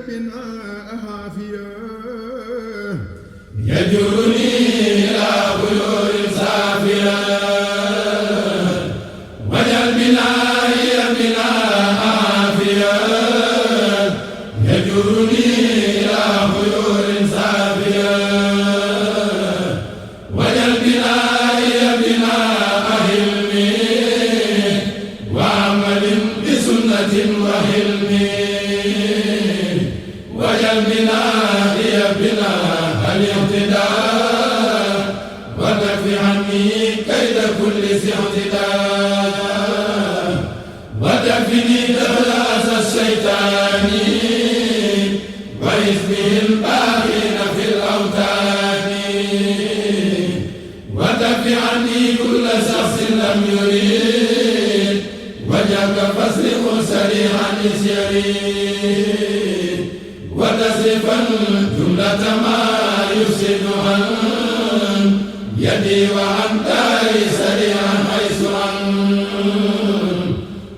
بنا حافيا يجرني إلى بيور صافية وجل بنائي بنا عافية يجرني إلى بيور صافية وجل بنائي بنا حلمي وعمل بسنة وحلمي وجل بنائي بنا الاقتداء وكف عني كيد كل اعتداء وكفني دخلاس الشيطان وحزبه الباقين في الاوتان وكف عني كل شخص لم يريد وجهك فاصرف سريعا يسيرين وتصرفا جملة ما يفسد عن يدي وعن داري سريعا حيث عن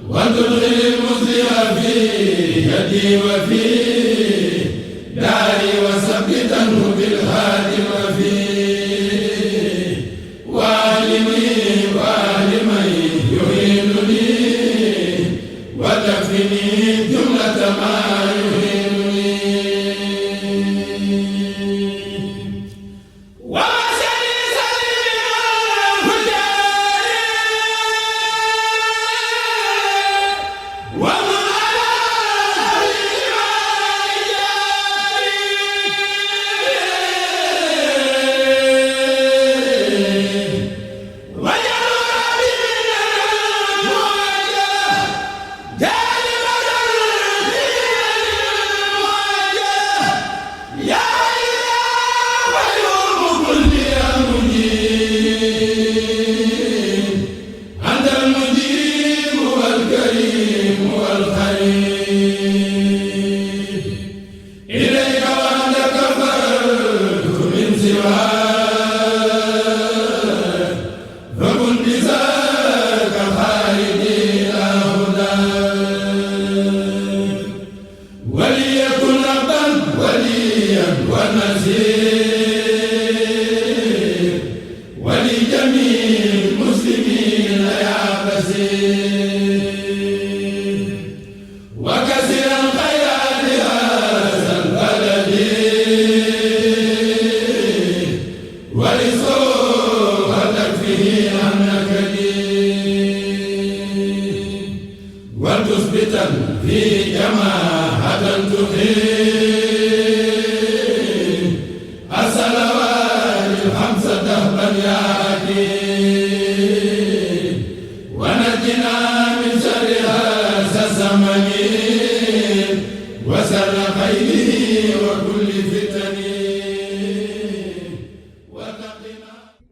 وتدخل المسلم في يدي وفي داري وثبته بالهادي وفي وعلمي وعلمي يهينني وتكفني جملة ما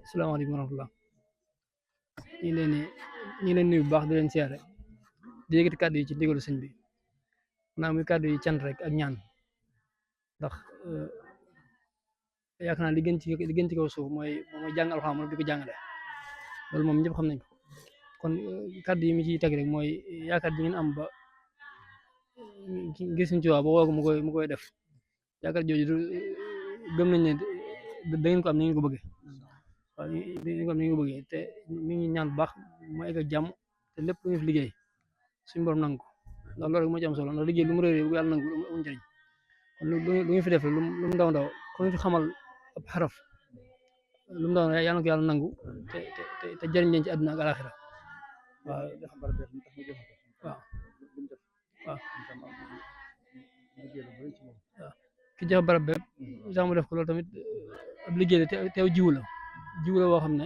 asalaamaaleykum wa rahmatulah ñu ngi leen nuyu bu baax di leen siyaare di yëkkati kàddu yi ci ndigalu sëñ bi naa muy kàddu yi cant rek ak ñaan ndax yaakaar naa li gën ci kaw suuf mooy jàng alxuraan moom di ko jàngale loolu moom ñëpp xam nañ ko kon kàddu yi mi ciy teg rek mooy yaakaar bi ngeen am ba gis suñ ci waa ba woo ko mu koy def yaakaar jooju gëm nañ ne da ngeen ko am ni ngeen ko bëggee waaw ni ko bëggee te mi ngi ñaan bu baax mu egg ak jàmm te lépp lu ñu fi liggéey suñu borom nangu ko ndax loolu rek moo ci am solo ndax liggéey lu mu réeré bu yàlla nangu amul njëriñ kon lu ñu fi def lu mu ndaw ndaw ku ñu fi xamal ab xaraf lu mu ndaw ndaw yàlla na ko yàlla nangu te jëriñ leen ci àdduna ak alaxira waaw waaw waaw ki jox barab bépp sax mu def ko loolu tamit ab liggéey la teew jiwu la woo xam ne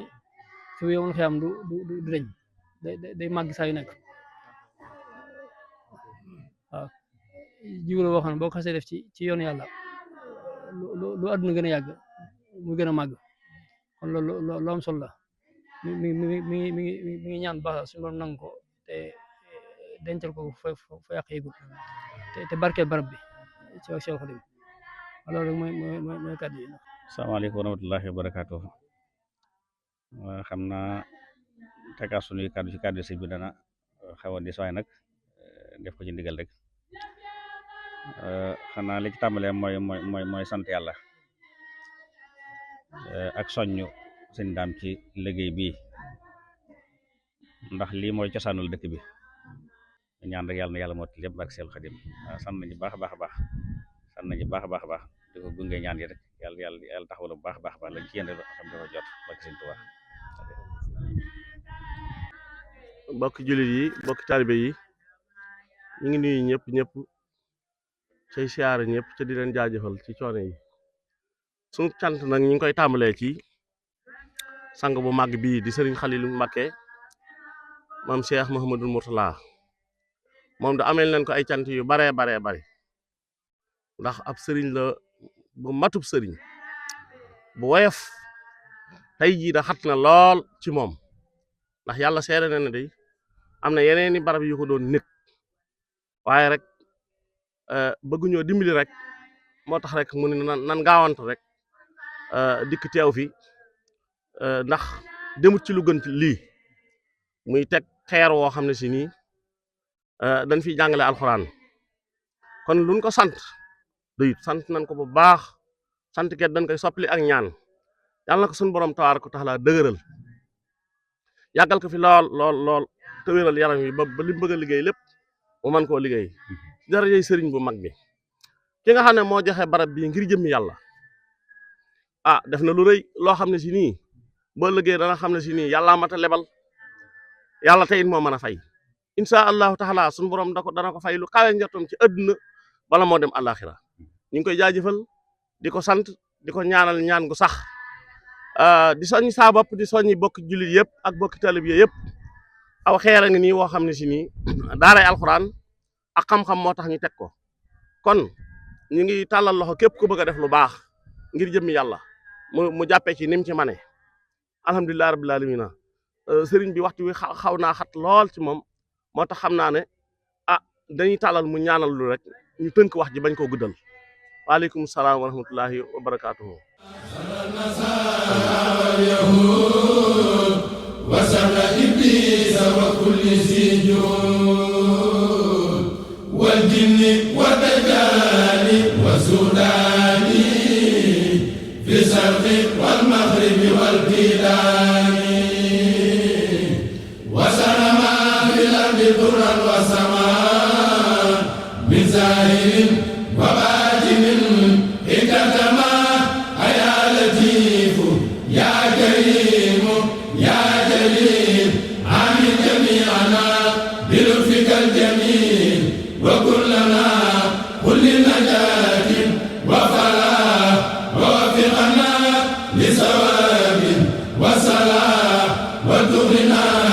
fi yow la xiyam du deñ day màgg saa yu nekk waaw jiwu la woo xam ne boo ko xasee def ci yoonu yàlla lu àdduna gën a yàgg mu gën a màgg kon loolu lu am solo la mi ngi ñaan baax suñu borom nangu ko te dencal ko fa yàq yëgul te barkeel barab bi ci wax Cheikh Khadim loolu rek mooy kàddu yi. Asalaamaaleykum wa rahmatullahi wa barakaatuh. Xam naa tegaat suñuy kàddu ci kàddu sëñ bi dana xaw a dis waaye nag def ko ci ndigal rek xanaa li ci tàmbalee mooy sant yàlla ak soññu sëñ daam ci liggéey bii ndax lii mooy cosaanul dëkk bi ñaan rek yàlla na yàlla mottali lépp barke Seexul Xadim sant nañu baax a baax a baax sant nañu baax a baax a baax di ko gunge ñaan yi rek yàlla taxawal bu baax a baax a baax lañ ci yéen xam dafa jot barke Sëñ Tuubaa. mbokki jullit yi mbokki taalibe yi ñu ngi nuyu ñëpp cay siyaare ñëpp te di leen jaajëfal ci coono yi sunu cant nag ñu ngi koy tàmbalee ci sang bu màgg bii di Serigne Khalilou Mbacké moom Cheikh Mouhamadoul Mourtala moom da ameel nañ ko ay cant yu baree bari ndax ab sëriñ la bu matub sëriñ bu woyof tey jii da xat na lool ci moom ndax yàlla seere na ne day am na yeneeni barab yu ko doon nekk waaye rek bëgguñoo dimbali rek moo tax rek mu ne nan gaawantu rek dikk teew fi ndax demut ci lu gën lii muy teg xeer woo xam ne si nii dañ fiy jàngale alxuraan kon luñ ko sant doyut sant nañ ko bu baax sant ket dañ koy soppali ak ñaan yàlla na ko suñu borom tabaaraka wa taala dëgëral yàggal ko fi lool te wéral yaram yi ba li mu bëgg a liggéey lépp mu mën koo liggéey darajey sëriñ bu mag bi ki nga xam ne moo joxe barab bii ngir jëmmi yàlla def na lu rëy loo xam ne si nii boo liggéey dana xam ne si nii yàllaa mat a lebal yàlla tey it moo mën a fay insha allahu taala suñu borom dana ko fay lu kawe njortam ci àdduna bala moo dem àllaaxira ñu ngi koy jaajëfal di ko sant di ko ñaanal ñaan gu sax di soññ saa bopp di soññi bokki jullit yëpp ak bokki talib yëpp aw xeer a ngi nii woo xam ne si nii daaray alxuraan ak xam-xam moo tax ñu teg ko kon ñu ngi tàllal loxo képp ku bëgg a def lu baax ngir jëmmi yàlla mu jàppee ci nim ci mane alhamdulilah rabbil alamina sëriñ bi waxtu wi xaw naa xat lool ci moom moo tax xam naa ne dañuy tàllal mu ñaanal lu rek ñu tënk wax ji bañ koo guddal waaleykum salaam wa rahmatullahi wa barakaatuhu وسر إبليس وكل سجون والجن والدجال والسودان في الشرق والمغرب والبلاد وسر ما في الأرض ضرا وسماء من زاهر وباطن اكتما يا لطيف يا كريم يا جليل عامل جميعنا بلطفك الجميل وكلنا كل نجاة وفلاح ووفقنا لثواب وصلاح وتغننا